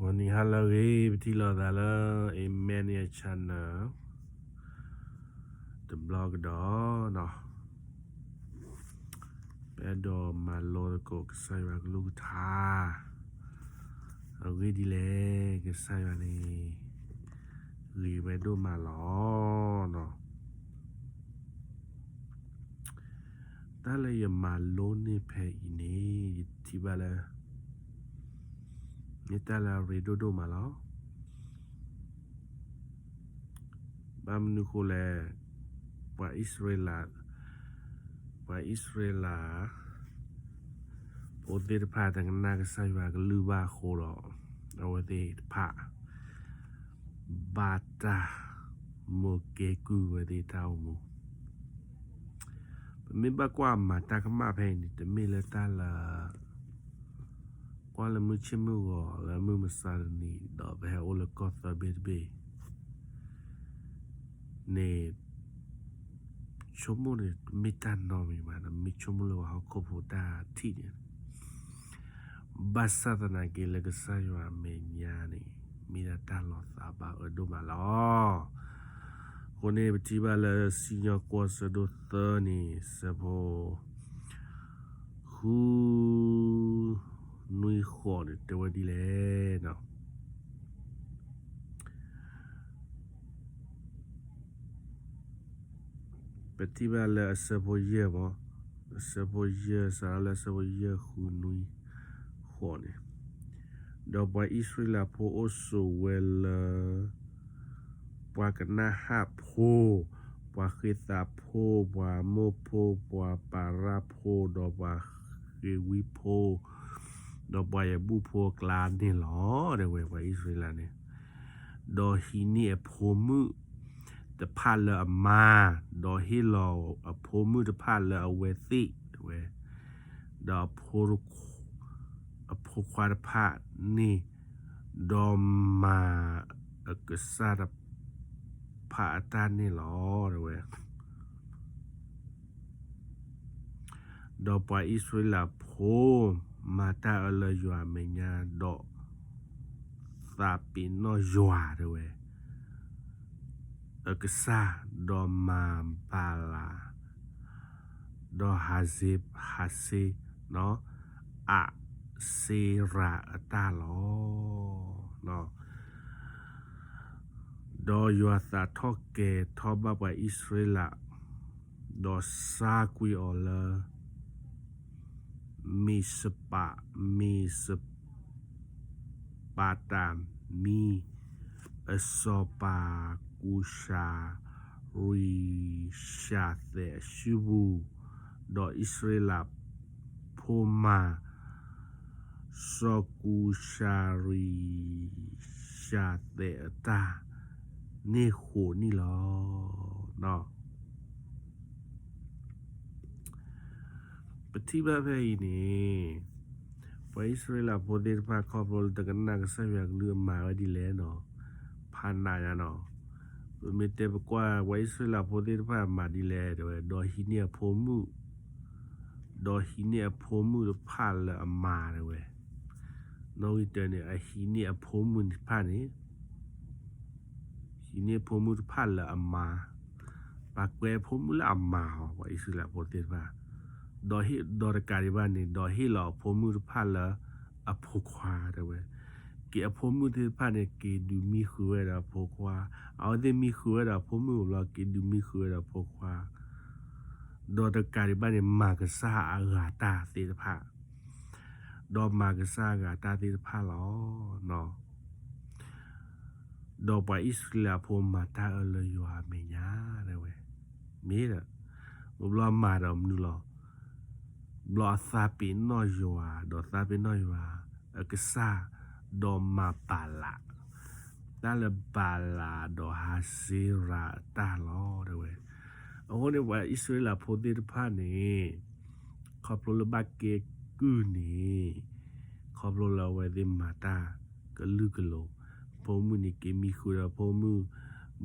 ဂီၤနံၤဟါလၢအဂ့ၤ ပထံၣ်လိာ်သးလၢ Emmanuel Channel တဘျီကဒီးနီၤ, ပအဲၣ်ဒိးမၤလိသကိးကစၢ်ယွၤကလုၢ်ကထါ, အဂ့ၢ်ဒ်လဲၣ်, ကစၢ်ယွၤန့ၣ် ဂ့ၤဝဲဒိၣ်မးလီၤ. တၢ်လၢယမၤလိန့ၢ်ဖဲအံၤန့ၣ် ယထံၣ်ဘၣ်လၢ မ့ၢ်တၢ်လၢအရ့ဒိၣ်ဒိၣ်မးလီၤ. ဘၣ်မနုၤအဃိလဲၣ်, ပှၤအံၣ်စရ့လး, ပှၤအံၣ်စရ့လး ဖိသ့ၣ်တဖၣ် တကနၣ်ကစၢ်ယွၤကလုၢ်ဘၣ်အဃိဒီး အဝဲသ့ၣ်တဖၣ် ဘၣ်တၢ်မိၣ်ကဲကုၢ်ဝဲသ့ၣ်တၢ်အိၣ်မူ. ပမ့ၢ်ဘၣ်ကွၢ်မၤတၢ်ကမၣ်ဖဲအံၤန့ၣ် တမ့ၢ်လၢတၢ်လၢ ကွၢ်လၢမုၢ်ဆ့ၣ်မုၢ်ဂီၤလၢမုၢ်မဆါတနံၤ ဒီးပဟဲအိၣ်လၢကီၢ်သၢဘ့ၣ်တဘ့ၣ်န့ၣ် ဆိကမိၣ်န့ၣ် တမ့ၢ်တၢ်နီတမံၤဘၣ်, မ့ၢ်ဆိကမိၣ်လၢပှၤဟီၣ်ခိၣ်ဖိတၢ်ထံၣ်န့ၣ်, ဘၣ်ဆၣ်သနာ်က့လၢကစၢ်ယွၤအမဲာ်ညါန့ၣ် မ့ၢ်ဒၣ်တၢ်လီၤသးဘၣ်အၢဒိၣ်မးလီၤ. အဃိန့ၣ် ပထံၣ်ဘၣ်လၢစံၣ်ညီၣ်ကွီၢ်ဆၢဒိၣ်သၢန့ၣ် ဆၢဖိ ဃု နွံ ဃိးန့ၣ် တဲဝဲဒ်လဲၣ်နီၤ. ပထံၣ်ဘၣ်လၢအဆၢဖိယဲၢ်မး, အဆၢဖိယဲၢ် စးထီၣ်လၢအဆၢဖိယဲၢ် ဃု နွံ ဃိးန့ၣ်, ဒီးပှၤအံၣ်စရ့လးဖိအိၣ်ဆိးဝဲလၢ ပှၤကနၤဧၣ်ဖိ, ပှၤဃ့ၤသးဖိ, ပှၤအမိၣ်ဖိ, ပှၤပၤရၣ်ဖိ, ဒီးပှၤဃ့ၤဝံဖိ, ဒီးပှၤယဘူၣ်ဖိအကျါန့ၣ်လီၤ. တဲဝဲ ပှၤအံၣ်စရ့လးန့ၣ်, ဒီးဟံးန့ၢ်အဖိမုၣ်တဖၣ်လၢအမါ, ဒီးဟ့ၣ်လီၤအဖိမုၣ်တဖၣ်လၢအဝဲသ့ၣ် တဲဝဲ, ဒီး အဖိခွါတဖၣ်န့ၣ်, ဒီးမၤအကစၢ်တဖၣ်အတၢ်န့ၣ်လီၤ တဲဝဲ. ဒီးပှၤအံၣ်စရ့လးဖိ မၤတၢ်အၢလၢယွၤအမဲာ်ညါ, ဒီးသးပ့ၤနီၣ်ယွၤ တဲဝဲ အကစၢ်, ဒီးမၤဘၤလး, ဒီးဟးစ့, ဟးစ့, အၤစ့ရၤအတၢ်လီၤ. ဒီးယွၤသးထီၣ်ကဲၤထီၣ်ဘၣ်ပှၤအံၣ်စရ့လး, ဒီးစါကွံာ်အီၤလၢ မ့းစပၤ, မ့းစပၤတၢ်မံ, အစီၤပၤကူၡၤရံၡၤသဲးအစုပူၤ, ဒီးအံၣ်စရ့လးဖိမၤ စီၤကူၡၤရံၡၤသဲးအတၢ်န့ၣ်ဃိးနံၣ်လီၤ. ပထံၣ်ဘၣ်ဖဲအံၤန့ၣ်, ပှၤအံၣ်စရ့လးဖိသ့ၣ်တဖၣ် ခီဖျိလၢတကနၣ်ကစၢ်ယွၤကလုၢ် အမၤဝဲဒ်လဲၣ်နီၤ, ဖးနးညါနီၤ. ပမ့ၢ်တဲပကွၢ် ပှၤအံၣ်စရ့လးဖိသ့ၣ်တဖၣ်မၤဒ်လဲၣ် တဲဝဲ, ဒီးဟံးန့ၢ်အဖိမုၣ်, ဒီးဟံးန့ၢ်အဖိမုၣ်တဖၣ်လၢအမါ တဲဝဲ. နီၣ်ဂံၢ်တၢန့ၣ် အဟံးန့ၢ်အဖိမုၣ်တဖၣ်န့ၣ် ဟံးန့ၢ်အဖိမုၣ်တဖၣ်လၢအမါ, ပှၤကွဲးအဖိမုၣ်လၢအမါအီၤ ပှၤအံၣ်စရ့လးဖိသ့ၣ်တဖၣ်, ဒီးဟ့ၣ်, ဒီးတကးဒံးဘၣ်န့ၣ် ဒီးဟ့ၣ်လီၤအဖိမုၣ်တဖၣ်လၢအဖိခွါ တဲဝဲ, က့ၤအဖိမုၣ်သ့ၣ်တဖၣ်န့ၣ် က့ၤဒုးမံဃုာ်ဝဲဒီးအဖိခွါ, အဝဲသ့ၣ်မံဃုာ်ဝဲဒီးအဖိမုၣ်အဘျီ က့ၤဒုးမံဃုာ်ဝဲဒီးအဖိခွါ ဒီးတကးဒံးဘၣ်န့ၣ် မၤကစၢ်အဂၤတၢ်သ့ၣ်တဖၣ်, ဒီးမၤကစၢ်အဂၤတၢ်သ့ၣ်တဖၣ်လီၤ. ဒီးပှၤအံၣ်စရ့လးဖိမၤတၢ်အၢလၢယွၤအမဲာ်ညါ တဲဝဲ, မ့ၢ်ဒီး, ဘျီမၤဒီးမနုၤလီၤ, ဘျီအသးပ့ၤနီၣ်ယွၤ, ဒီးသးပ့ၤနီၣ်ယွၤအကစၢ်, ဒီးမၤဘၤလး, တၢ်လၢဘၤလးဒီးဟးစ့ရၤအတၢ်လီၤ တဲဝဲ. အဃိန့ၣ် ပှၤအံၣ်စရ့လးဖိသ့ၣ်တဖၣ်န့ၣ် ခီဖျိလၢဘၣ်ကဲကုၢ်န့ၣ်, ခီဖျိလၢအဝဲသ့ၣ်မၤတၢ်ကလုာ်ကလိၤ, အဖိမုၣ်န့ၣ်က့ၤမံဃုာ်ဒီးအဖိမုၣ်,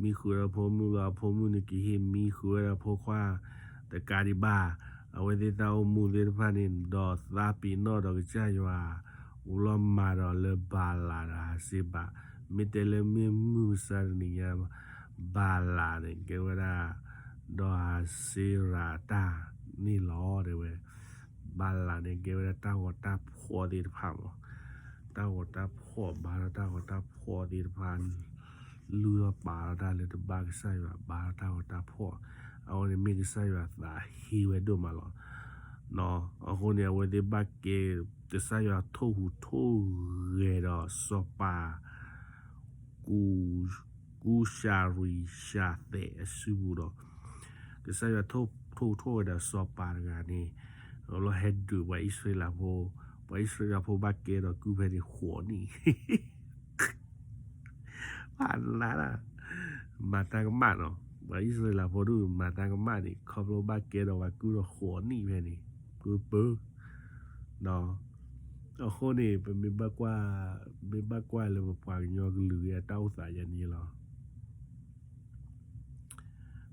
မံဃုာ်ဒီးအဖိမုၣ်လီၤ အဖိမုၣ်န့ၣ်က့ၤဟ့ၣ်မံဃုာ်ဝဲဒီးအဖိခွါ, တကးဒံးဘၣ်, အဝဲသ့ၣ်တၢ်အိၣ်မူသ့ၣ်တဖၣ်န့ၣ် ဒီးသးပ့ၤနီၣ်ဒီးကစၢ်ယွၤ, လီၤမၤဒီးလၢဘၤလးဒီးဟးစ့ဘး, မ့ၢ်တဲလၢမ့ၢ်မုၢ်မဆါတနံၤညါ, ဘၤလးန့ၣ် ကဲဝဲဒၣ် ဒီးဟးစ့ရၤတၢ်န့ၣ်လီၤ တဲဝဲ. ဘၤလးန့ၣ် ကဲဝဲဒၣ်တၢ်ဂီၤတၢ်ဖှီၣ်သ့ၣ်တဖၣ်မး, တၢ်ဂီၤတၢ်ဖှီၣ် ဘါထီၣ်တၢ်ဂီၤတၢ်ဖှီၣ်သ့ၣ်တဖၣ် လုၢ်ထီၣ်ပာ်ထီၣ်တၢ်လၢတဘၣ်ကစၢ်ယွၤ ဘါထီၣ်တၢ်ဂီၤတၢ်ဖှီၣ်, အဝဲန့ၣ်မ့ၢ်ကစၢ်ယွၤသးဟ့ဝဲဒိၣ်မးလီၤ. အဃိန့ၣ် အဝဲသ့ၣ်ဘၣ်ကဲ ကစၢ်ယွၤထိၣ်ဟူးထိၣ်ဂဲၤဒီးစီၤပၤ ကူ ကူၡၤရံၡၤသဲးအစုပူၤဒီး ကစၢ်ယွၤထိၣ်ဟူးထိၣ်ဂဲၤဒီးစီၤပၤတဂၤန့ၣ် လီၤဟဲဒုးပှၤအံၣ်စရ့လးဖိ, ပှၤအံၣ်စရ့လးဖိဘၣ်ကဲဒီးကုၢ်ဖဲန့ၣ်ဃိးနံၣ် ပှၤနးဒၣ် မၤတၢ်ကမၣ်နီၤ, ပှၤအံၣ်စရ့လးဖိဒုးမၤတၢ်ကမၣ်န့ၣ် ခီဖျိဘၣ်ကဲဒီးပှၤကုၢ်ဒီးဃိးနံၣ်ဖဲန့ၣ် ကုၢ်ပၢ အဃိန့ၣ် ပမ့ၢ်ဘၣ်ကွၢ်, မ့ၢ်ဘၣ်ကွၢ်လၢပပှၤကညီကလုာ်ဂ့ၤအတၢ်အိၣ်သးယၤန့ၣ်လီၤ.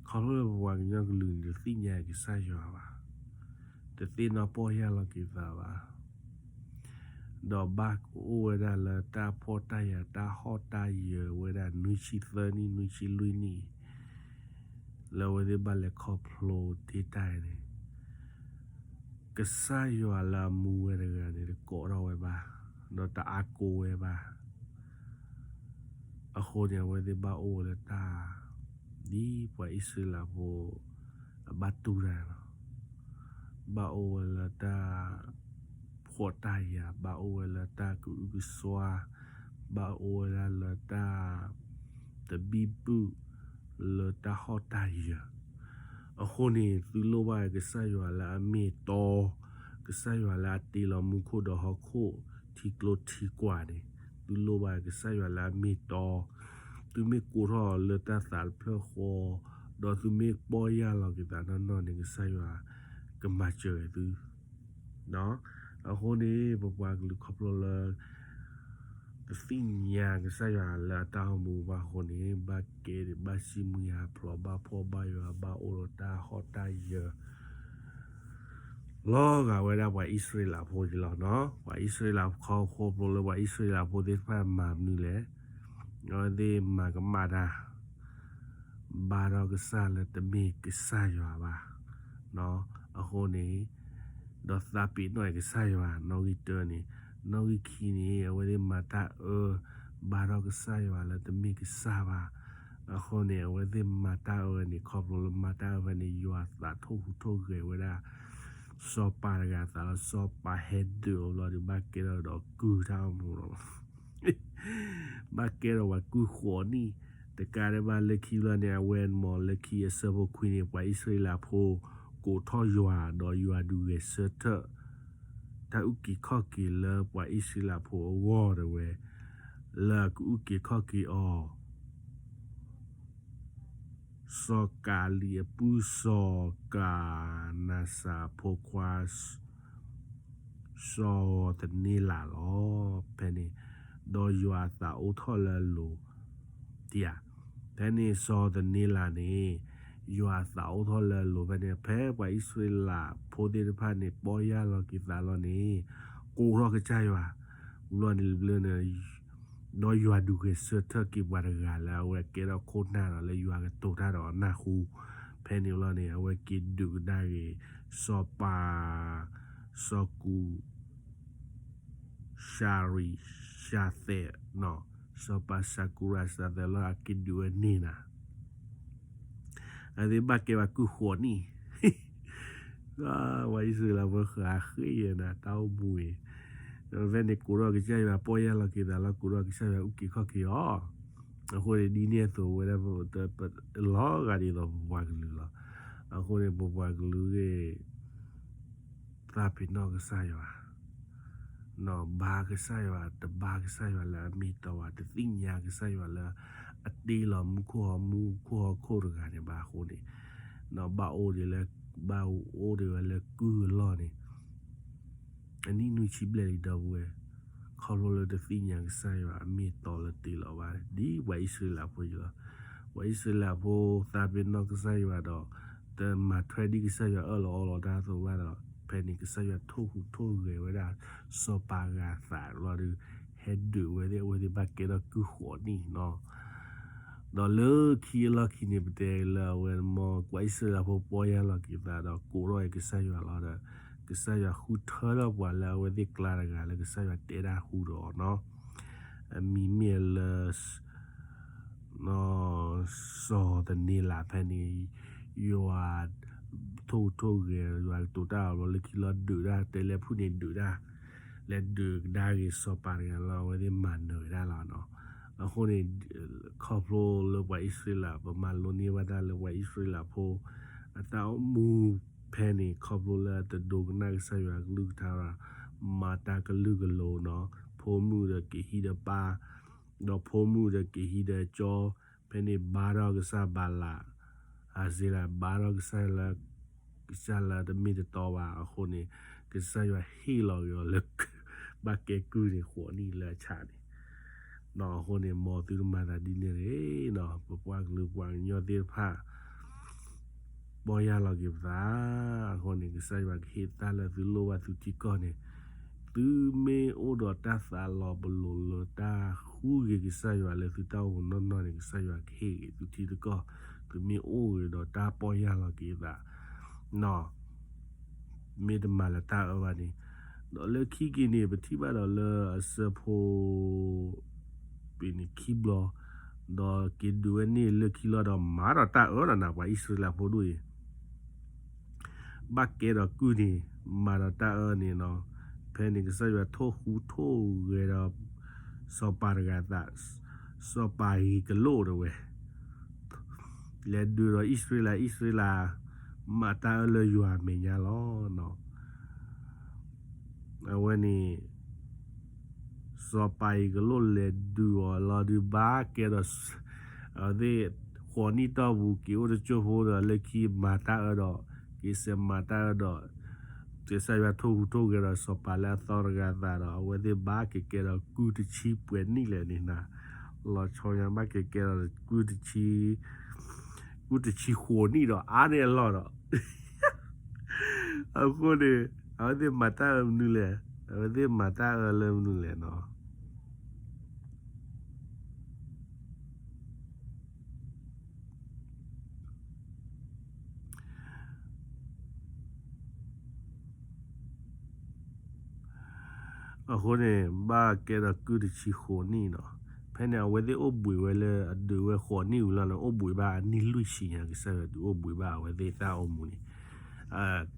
ခီဖျိလၢပပှၤကညီကလုာ်န့ၣ် တသ့ၣ်ညါကစၢ်ယွၤဘၣ်, တသ့ၣ်နီၣ်ပီၢ်ယၢ်လီၤက့ၤသးဘၣ်, ဒီးဘၣ်ကအိၣ်ဝဲဒၣ်လၢတၢ်ဖှီၣ်တၢ်ယာ်တၢ်ဟီၣ်တၢ်ယၢၤဝဲဒၣ် နွံဆံသၢနံၣ် နွံဆံလွံၢ်နံၣ် လၢအဝဲသ့ၣ်ဘၣ်လဲၤခီဖျိတ့ၢ်တၢ်အံၤန့ၣ် ကစၢ်ယွၤလၢအမူဝဲတဂၤန့ၣ် တကိးထီၣ်ဝဲဘၣ်, ဒီးတအါကိးဝဲဘၣ်. အဃိန့ၣ် အဝဲသ့ၣ်ဘၣ်အိၣ်ဝဲလၢတၢ် ဒ်ပှၤအံၣ်စရ့လးဖိ အဘၣ်တူၢ်တၢ်လီၤ. ဘၣ်အိၣ်ဝဲလၢတၢ်ဖှီၣ်တၢ်ယာ်, ဘၣ်အိၣ်ဝဲလၢတၢ်ကအုကစွါ, ဘၣ်အိၣ်ဝဲဒၣ်လၢတၢ် တဘံၣ်ဘုၣ် လၢတၢ်ဟီၣ်တၢ်ယၢၤ. အဃိန့ၣ် သုလိၣ်ဘၣ်ကစၢ်ယွၤလၢအမ့ၢ်တီ, ကစၢ်ယွၤလၢအတ့လီၤမူခိၣ်ဒီးဟီၣ်ခိၣ် ထံကျိထံကွာ်န့ၣ်, သုလိၣ်ဘၣ်ကစၢ်ယွၤလၢအမ့ၢ်တီ, သုမ့ၢ်ကိးထီၣ်လၢတၢ်သးတဖျၢၣ်ဃီ, ဒီးသုမ့ၢ်ပီၢ်ယၢ်လီၤက့ၤသးနီၢ်နီၢ်န့ၣ် ကစၢ်ယွၤကမၤစၢၤဂ့ၤသု အဃိန့ၣ် ပပှၤကလုာ်ခီဖျိလၢ တသ့ၣ်ညါကစၢ်ယွၤလၢအတၢ်အိၣ်မူဘၣ်အဃိန့ၣ် ဘၣ်ကဲဒံးဘၣ်စံၣ်မုၢ်ဟးဖျိး ဘၣ်ဖှီၣ်ဘၣ်ယာ် ဘၣ်အိၣ်ဒီးတၢ်ဟီၣ်တၢ်ယၢၤ လီၤဂာ်ဝဲဒၣ်ပှၤအံၣ်စရ့လးဖိက့ၤလီၤနီၤ. ပှၤအံၣ်စရ့လးခီဖျိလၢပှၤအံၣ်စရ့လးဖိသ့ၣ်တဖၣ်မၤမနုၤလဲၣ်, အဝဲသ့ၣ်မၤကမၣ်တၢ် ဘါထီၣ်ကစၢ်လၢတမ့ၢ်ကစၢ်ယွၤဘၣ်. အဃိန့ၣ် ဒီးသးပ့ၤနီၣ်အံၤကစၢ်ယွၤ နီၣ်ဂံၢ်တၢန့ၣ်, နီၣ်ဂံၢ်ခံန့ၣ် အဝဲသ့ၣ်မၤတၢ်အၢ ဘါထီၣ်ကစၢ်ယွၤလၢတမ့ၢ်ကစၢ်ဘၣ်. အဃိန့ၣ် အဝဲသ့ၣ်မၤတၢ်အၢန့ၣ် ခီဖျိလၢမၤတၢ်အၢဖဲန့ၣ် ယွၤသးထိၣ်ဟူးထိၣ်ဂဲၤဝဲဒၣ် စီၤပၤတဂၤအသးလီၤ. စီၤပၤဟဲဒုးအီၤဘျီဒီး ဘၣ်ကဲထီၣ်ဒီးကုၢ်တၢ်အိၣ်မူလီၤ. ဘၣ်ကဲထီၣ်ပှၤကုၢ်ဃိးနံၣ်, တကးဒံးဘၣ်လၢခံဘျီန့ၣ် အဝဲမ့ၢ်လၢခံအဆၢဖိခွံန့ၣ် ပှၤအံၣ်စရ့လးဖိ ကိးထီၣ်ယွၤ ဒီးယွၤဒုးဂဲၤဆၢထၢၣ် တၢ်အုၣ်က့ၤခီၣ်က့ၤလၢပှၤအံၣ်စရ့လးဖိအဂီၢ်တဲဝဲ, လၢအကအုၣ်က့ၤခီၣ်က့ၤအီၤ စီၤကၤလံၤအပုၢ် စီၤကၤနၤစၤအဖိခွါ စီၤသန့လးလီၤ. ဖဲန့ၣ် ဒီးယွၤအသးအိၣ်ထီၣ်လၢအလိၤ တယၤ, ဖဲန့ၣ်စီၤသန့လးန့ၣ် ယွၤအသးအိၣ်ထီၣ်လၢအလိၤဖဲန့ၣ် ဖဲပှၤအံၣ်စရ့လးဖိသ့ၣ်တဖၣ်န့ၣ် ပီၢ်ယၢ်လီၤက့ၤသးလီၤန့ၣ် ကိးထီၣ်ကစၢ်ယွၤ ဘျီန့ၣ်ဘျီန့ၣ် ဒီးယွၤဒုးဂဲၤဆၢထၢၣ်က့ၤပှၤတဂၤလၢအဝဲကဲထီၣ်ခိၣ်နၢ်ဒီး လၢယွၤကတိၤတၢ်ဒီးအနၢ်ဟူ, ဖဲန့ၣ်ဘျီန့ၣ် အဝဲက့ၤဒုးကဒါက့ၤ စီၤပၤ စီၤကူး ရှၤရံၡၤသဲး, စီၤပၤစၤကူရၤစၤသဲးလၢအက့ၤဒုးဝဲန့ၣ်နၤ အဝဲသ့ၣ်ဘၣ်ကဲဘၣ်ကုၢ်ဃိးနံၣ်, ပှၤအံၣ်စရ့လးဖိဃးဃ့ယဲနၤ တၢ်အိၣ်မူအံၤ, ဖဲန့ၣ်ကိးထီၣ်ကစၢ်ယွၤ ပီၢ်ယၢ်လီၤက့ၤသးလီၤ ကိးထီၣ်ကစၢ်ယွၤအုၣ်က့ၤခီၣ်က့ၤအီၤ, အဃိန့ၣ် ဒ်န့ၣ်အသိးဝဲဒၣ် လီၤဂာ်ဒ်သိးပပှၤကလုာ်လီၤ. အဃိန့ၣ် ပပှၤကလုာ်ဂ့ၤ သးပ့ၤနီၣ်ကစၢ်ယွၤ ဘါကစၢ်ယွၤ တဘါကစၢ်ယွၤလၢအမ့ၢ်တီဘၣ်, တသ့ၣ်ညါကစၢ်ယွၤလၢအတ့လီၤမူခိၣ်ဟီၣ်မူခိၣ်ဟီၣ်ခိၣ်တဂၤန့ၣ်ဘၣ်အဃိန့ၣ်, ဘၣ်အိၣ်ဒံးလၢ ဘၣ်အိၣ်ဒံးဝဲလၢကုၢ်အလီၢ်န့ၣ် အနံၣ်နွံဆံဘျဲၣ်လံဒီပုၢ်ဝဲၢ်, ခီဖျိလၢတသ့ၣ်ညါကစၢ်ယွၤအမ့ၢ်တီလၢတ့လီၤဘၣ် ဒ်ပှၤအံၣ်စရ့လးဖိအံၤလီၤ. ပှၤအံၣ်စရ့လးဖိသးပ့ၤနီၣ်ကစၢ်ယွၤဒီး တမၤထွဲဒ်ကစၢ်ယွၤအၢၣ်လီၤအီလီၤတၢ်အသိးဘၣ်ဒီး ဖဲန့ၣ်ကစၢ်ယွၤထိၣ်ဟူးထိၣ်ဂဲၤဝဲဒၣ် စီၤပၤအဂၤအသးလီၤဒီး ဟဲဒုးဝဲသ့ၣ် အဝဲသ့ၣ်ဘၣ်ကဲထီၣ်ကုၢ်ဃိးနံၣ်နီၤ. ဒီးလၢခံအလီၢ်ခံန့ၣ် ပတဲလၢအဝဲမ့ၢ် ပှၤအံၣ်စရ့လးဖိပီၢ်ယၢ်လီၤက့ၤသးဒီးကိးထီၣ်က့ၤကစၢ်ယွၤလီၤဒီး ကစၢ်ယွၤဃုထၢထီၣ်ပှၤလၢအဝဲသ့ၣ်ကျါတဂၤလၢကစၢ်ယွၤတဲဒၣ်ဟူဒီးအီၤနီၤ. အမံၤမ့ၢ်လၢ စီၤသနံလးဖဲန့ၣ် ယွၤထိၣ်ဟူးထိၣ်ဂဲၤ ယွၤကတိၤတၢ်အီၤဘျီလၢခံလီၤဒုးဒၣ် တဲလၢဖုၣ်န့ၣ်ဒုးဒၣ် လဲၤဒုးကဒါက့ၤစီၤပၤတဂၤလၢအဝဲသ့ၣ်မၤနၢၤဝဲဒၣ်လီၤနီၤ. အဃိန့ၣ် ခီဖျိလၢပှၤအံၣ်စရ့လး ပမၤလိန့ၢ်ဘၣ်တၢ်လၢပှၤအံၣ်စရ့လးဖိ အတၢ်အိၣ်မူဖဲန့ၣ် ခီဖျိလၢတဒိကနၣ်ကစၢ်ယွၤကလုၢ်ကထါဘၣ် မၤတၢ်ကလုာ်ကလိၤနီၤ. ဖိမုၣ်ဒီးက့ၤဟံးဒီးပၢ် ဒီးဖိမုၣ်ဒီးက့ၤဟံးဒီးကၠီ ဖဲန့ၣ်ဘါထီၣ်ကစၢ်ဘၤလး အစ့လး ဘါထီၣ်ကစၢ်လၢ ကစၢ်လၢတမ့ၢ်တတီဘၣ်အဃိန့ၣ် ကစၢ်ယွၤဟ့ၣ်လီၤက့ၤအီၤလၢ ဘၣ်ကဲကုၢ်န့ၣ်ဃိးနံၣ်လၢအဆၣ်န့ၣ် အဃိန့ၣ် မ်သုတမၤသးဒ်န့ၣ်တဂ့ၤနီၤ. ပပှၤကလုာ်ပှၤကညီသ့ၣ်တဖၣ် ပီၢ်ယၢ်လီၤက့ၤပသးအဃိန့ၣ် ကစၢ်ယွၤကဟ့ၣ်တၢ်လၢသုလိၣ်ဘၣ်သုထံကီၢ်န့ၣ် သုမ့ၢ်အိၣ်ဒီးတၢ်သးလီၤပလိာ်လၢတၢ်ဃုက့ၤကစၢ်ယွၤလၢသုတၢ်အိၣ်မူနီၢ်နီၢ်န့ၣ် ကစၢ်ယွၤကဟ့ၣ်က့ၤသုထံသုကီၢ် သုမ့ၢ်အိၣ်ဂ့ၤဒီးတၢ်ပီၢ်ယၢ်လီၤက့ၤသးနီၤ. မ့ၢ်တမၤလၢတၢ်အၢဘၣ်န့ၣ် ဒီးလၢခံက့ၤန့ၣ် ပထံၣ်ဘၣ်ဒီးလၢအဆၢဖိ ပ့ၤန့ၣ်ခံဘျီ ဒီးက့ၤဒုးဝဲန့ၣ်လၢခံလီၤဒီးမၤဒီးတၢ်အၢနီၤ ပှၤအံၣ်စရ့လးဖိဒိၣ်အံၤ ဘၣ်ကဲဒီးကုၢ်န့ၣ် မၤဒီးတၢ်အၢန့ၣ်နီၤ. ဖဲန့ၣ်ကစၢ်ယွၤထိၣ်ဟူးထိၣ်ဂဲၤဒီး စီၤပၤတဂၤသး စီၤပၤဂ့ၤကလိၣ်တဝဲ လဲၤဒုးဒီးအံၣ်စရ့လး အံၣ်စရ့လး မၤတၢ်အၢလၢယွၤအမဲာ်ညါလီၤ. အဝဲန့ၣ် စီၤပၤဂ့ၤကလိၣ်လဲၤဒုးအီၤလီၤဒုးဘၣ်ကဲဒီး အဝဲသ့ၣ် ဃိးနံၣ်တီၢ်ပူၤ က့ၤအိၣ်တကၠိၢ်ဖိဒီး လၢခံမၤတၢ်အၢဒီး က့ၤစဲးမၤတၢ်အၢဒီး ကစၢ်ယွၤထိၣ်ဟူးထိၣ်ဂဲၤဒီးစီၤပၤလၢအသီတဂၤသးဒီး အဝဲသ့ၣ်ဘၣ်က့ၤကဲဒီးကုၢ်တဆံပှဲၤနံၣ်လဲၣ်န့ၣ်နၤ လီၤဆီညါဘၣ်က့ၤကဲဒီးကုၢ်တဆံ ကုၢ်တဆံဃိးနံၣ်ဒီးအါန့ၢ်အလီၢ်ဒီး အဃိန့ၣ် အဝဲသ့ၣ်မၤတၢ်အၢမနုၤလဲၣ်, အဝဲသ့ၣ်မၤတၢ်အၢလၢမနုၤလဲၣ်နီၤ. အဃိန့ၣ် ဘၣ်ကဲဒီးကုၢ်တဆံဃိးနံၣ်နီၤ. ဖဲန့ၣ် အဝဲသ့ၣ်အိၣ်ဘှံးဝဲလၢအဒုးဝဲဃိးနံၣ်ဝံၤလီၤန့ၣ် အိၣ်ဘှံးဘၣ်အနံၣ်လွံၢ်ဆံညါ ကစၢ်ယွၤဒုးအိၣ်ဘှံးဘၣ်အဝဲသ့ၣ်တၢ်အိၣ်မူန့ၣ်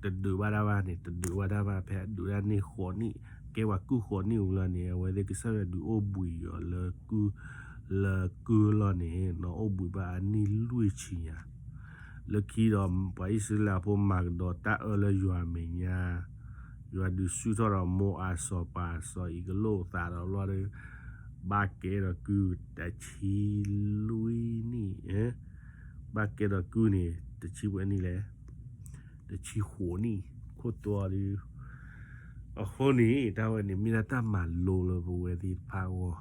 တဒုးဘၣ်တၢ်ဘၣ်န့ၣ် တဒုးဘၣ်တၢ်ဘၣ် ဖဲအဒုးတၢ်န့ၢ်ဃိးနံၣ် ကဲဝဲကုၢ်ဃိးနံၣ်ဝံၤလီၤန့ၣ် အဝဲသ့ၣ်ကစၢ်ယွၤဒုးအိၣ်ဘှံးအီၤလၢကုၢ် လၢကုၢ်လီၤန့ၣ် နီၢ်အိၣ်ဘှံးဘၣ်အနံၣ်လွံၢ်ဆံညါ လၢခံဒီးပှၤအံၣ်စရ့လးဖိမၤကဒီးတၢ်အၢလၢယွၤအမဲာ်ညါ ယွၤဒုးဆူၣ်ထီၣ်ဒီးမိၢ်အၤစီၤပၤစီၤအံၤကလိၣ်သးဒီးဘျီဒီး ဘၣ်ကဲဒီးကုၢ်တဆံလွံၢ်နံၣ် ဘၣ်ကဲဒီးကုၢ်န့ၣ် တဆံပှဲၤနံၣ်လဲၣ်, တဆံဃိးနံၣ် ခိၣ်တီဒုး အဃိန့ၣ် တၢ်ဝဲန့ၣ် မ့ၢ်ဒၣ်တၢ်မၤလိလၢပဝဲသ့ၣ်တဖၣ်အဂီၢ်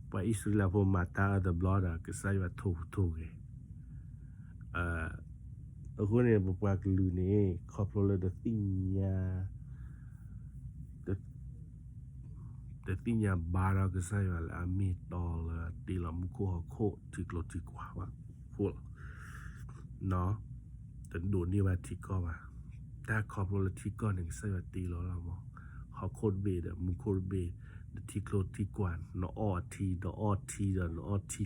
ပှၤအံၣ်စရ့လးဖိမၤတၢ်အၢတဘျီဒီး ကစၢ်ယွၤထိၣ်ဟူးထိၣ်ဂဲၤ အဃိန့ၣ် ပပှၤကလုာ်န့ၣ် ခီဖျိလၢတသ့ၣ်ညါ တသ့ၣ်ညါဘါထီၣ်ကစၢ်ယွၤလၢအမ့ၢ်တီလၢတ့လီၤမူခိၣ်ဟီၣ်ခိၣ်ထံကျိထံကွာ်ဘၣ်အဃိလီၤ. တဒိးန့ၢ်ဘၣ်ထံကီၢ်ဘၣ်. တၢ်ခီဖျိလၢထံကီၢ်န့ၣ် ကစၢ်ယွၤတ့လီၤလီၤမး, ဟီၣ်ခိၣ်တဘ့ၣ်ဒီးမူခိၣ်တဘ့ၣ်, နထံကျိထံကွာ်, နအီၣ်အထံ, နအီၣ်ထံဒီးနအီၣ်ထံကျိ,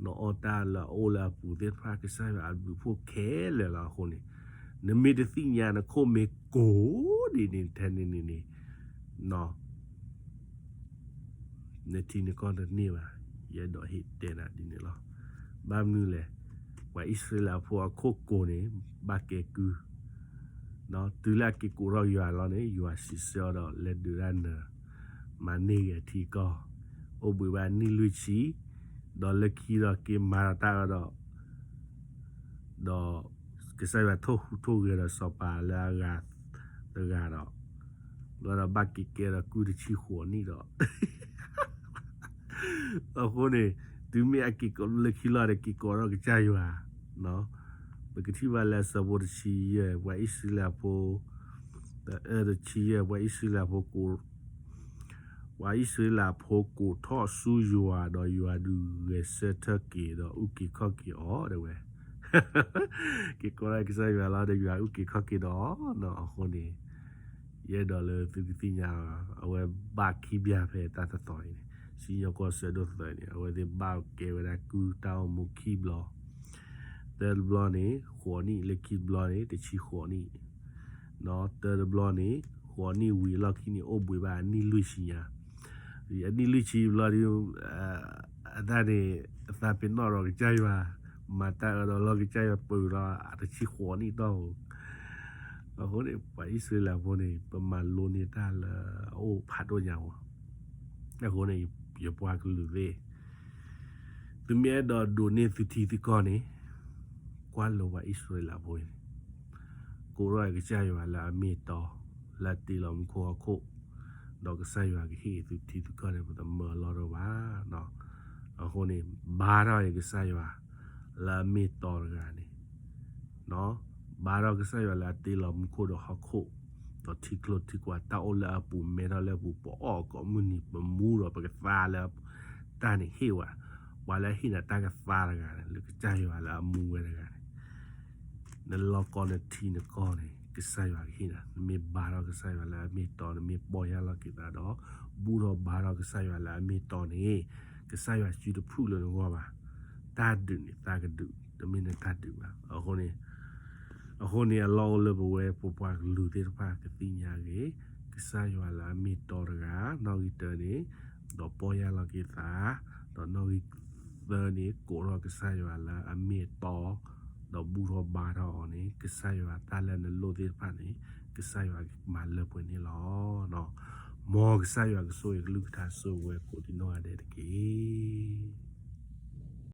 နအီၣ်တၢ်လၢအအိၣ်လၢအပူၤသ့ၣ်တဖၣ် ကစၢ်ယွၤအဘျုးအဖှိၣ်ခဲလၢာ်လီၤ. အဃိန့ၣ် နမ့ၢ်တသ့ၣ်ညါ နခိၣ်မ့ၢ်ကိၢ်ဒ်န့ၣ်ထဲန့ၣ်န့ၣ်န့ၣ် နထံနကီၢ်တန့ၢ်ဘၣ်. ယအဲၣ်ဒိးဟ့ၣ်တဲနၤဒ်န့ၣ်လီၤ. ဘၣ်မနုၤလဲၣ်, ပှၤအံၣ်စရ့လးဖိအခိၣ်ကိၤန့ၣ် ဘၣ်ကဲကုၢ်, တုၤလၢအက့ၤကိးထီၣ်ယွၤလီၤန့ၣ် ယွၤစံးဆၢအီၤဒီး လဲၤဒုးတၢ်နၢၤ, မၤန့ၢ်ဂ့ၤအထံအကီၢ်, အိၣ်ဘှံးဘၣ်နံၣ်လွံၢ်ဆံ, ဒီးလၢခံဒီးက့ၤမၤဒီးတၢ်အၢဒီး ဒီးကစၢ်ယွၤထိၣ်ဟူးထိၣ်ဂဲၤဒီးစီၤပၤလၢအဂၤတဂၤဒီး, ဘျီဒီးဘၣ်က့ၤကဲဒီးကုၢ်တဆံဃိးနံၣ်ဒီး, အဃိန့ၣ် တုၤမ့ၢ်အက့ၤကိးလၢခံလီၤဒီး က့ၤကိးထီၣ်ကစၢ်ယွၤ, ပကထံၣ်ဘၣ်လၢအဆၢဖိတဆံယဲၢ် ပှၤအံၣ်စရ့လးဖိ, တဆံယဲၢ် ပှၤအံၣ်စရ့လးဖိကိး, ပှၤအံၣ်စရ့လးဖိကိးထီၣ်ဆူယွၤဒီးယွၤဒုးဂဲၤဆၢထၢၣ်က့ၤဒီးအုၣ်က့ၤခီၣ်က့ၤအီၤဒၣ်ဝဲ, က့ၤကိးထီၣ်ကစၢ်ယွၤလီၤဒီးယွၤအုၣ်က့ၤခီၣ်က့ၤဒီးအီၤနီၤ. အဃိန့ၣ် ယအဲၣ်ဒိးလၢသုကသ့ၣ်ညါ အဝဲဘၣ်ခံဘျီဖဲတၢ်တသီအံၤန့ၣ်, စံၣ်ညီၣ်ကွီၢ်ဆၢဒိၣ်သၢအံၤန့ၣ် အဝဲသ့ၣ်ဘၣ်ကဲဝဲဒၣ်ကုၢ်တၢ်အိၣ်မူခံဘျီ, သၢတဘျီန့ၣ် ဃိးနံၣ်, လၢခံတဘျီန့ၣ် တဆံဃိးနံၣ်, နီၢ်တၢတဘျီန့ၣ် ဃိးနံၣ်ဝံၤအလီၢ်ခံန့ၣ် အိၣ်ဘှံးဘၣ်အနံၣ်လွံၢ်ဆံညါ, အနံၣ်လွံၢ်ဆံဘျီဒီး အတၢ်န့ၣ် အသးပ့ၤနီၣ်ဒီးကစၢ်ယွၤ, မၤတၢ်အၢဒီးလီၢ်ကစၢ်ယွၤပၢၤဒီး တဆံဃိးနံၣ်တီၢ်ဧိၤ, အဃိန့ၣ် ပှၤအံၣ်စရ့လးဖိန့ၣ် ပမၤလိန့ၢ်တၢ်လၢအအိၣ်ဖးဒိၣ်ညါအီၤ, အဃိန့ၣ် ယပှၤကလုာ်သ့ၣ် သုမ့ၢ်အဲၣ်ဒိးဒိးန့ၢ်သုထံသုကီၢ်န့ၣ် ကွၢ်လိပှၤအံၣ်စရ့လးဖိအံၤန့ၣ် ကိးထီၣ်ကစၢ်ယွၤလၢအမ့ၢ်တီ လၢအတ့လီၤမူခိၣ်ဟီၣ်ခိၣ်, ဒီးကစၢ်ယွၤကဟ့ၣ်သုထံသုကီၢ်န့ၣ် ပတမၢလီၤတဘၣ်. အဃိန့ၣ် ဘါထီၣ်အံၤကစၢ်ယွၤ လၢအမ့ၢ်တီတဂၤန့ၣ် ဘါထီၣ်ကစၢ်ယွၤလၢအတ့လီၤမူခိၣ်ဒီးဟီၣ်ခိၣ်, ဒီးထံကျိထံကွာ်တၢ်အိၣ်လၢအပူၤ မဲထီၣ်လၢအပူၤ ပအီၣ်ကိးမုၢ်နံၤ ပမူဒီးပကသါလၢ တၢ်န့ၣ်ဟ့ၣ်ဝဲ, ပှၤလၢအဟ့ၣ်နၤတၢ်ကသါတဂၤန့ၣ် လၢကစၢ်ယွၤလၢအမူဝဲတဂၤန့ၣ် နလီၢ်ကီၢ်နထံနကီၢ်န့ၣ် ကစၢ်ယွၤကဟ့ၣ်နၤ, နမ့ၢ်ဘါထီၣ်ကစၢ်ယွၤလၢအမ့ၢ်တီ နမ့ၢ်ပီၢ်ယၢ်လီၤက့ၤသးဒီး ဘူၣ်ထီၣ်ဘါထီၣ်ကစၢ်ယွၤလၢအမ့ၢ်တီန့ၣ် ကစၢ်ယွၤစုတဖုၣ်လၢနဂီၢ်ဘၣ်. တၢ်ဒုးန့ၣ်သးကဒုး တမ့ၢ်နတၢ်ဒုးဘၣ်. အဃိန့ၣ် အဃိန့ၣ် အလီၢ်အိၣ်လၢပဝဲပပှၤကလုာ်သ့ၣ်တဖၣ်ကသ့ၣ်ညါဂ့ၤ ကစၢ်ယွၤလၢအမ့ၢ်တီတဂၤ, နီၣ်ဂံၢ်တၢန့ၣ် ဒီးပီၢ်ယၢ်လီၤက့ၤသး, ဒီးနီၣ်ဂံၢ်သၢန့ၣ် ကိးထီၣ်ကစၢ်ယွၤလၢအမ့ၢ်တီ, ဒီးဘူၣ်ထီၣ်ဘါထီၣ်အီၤန့ၣ် ကစၢ်ယွၤတၢ်လၢနလိၣ်သ့ၣ်တဖၣ်န့ၣ် ကစၢ်ယွၤကမၤလၢပှဲၤန့ၣ်လီၤ. မ်ကစၢ်ယွၤကဆိၣ်ဂ့ၤကလုၢ်ကထါ ဆိၣ်ဂ့ၤဝဲကိးဒံနီၢ်ဂၤဒဲးတက့ၢ်.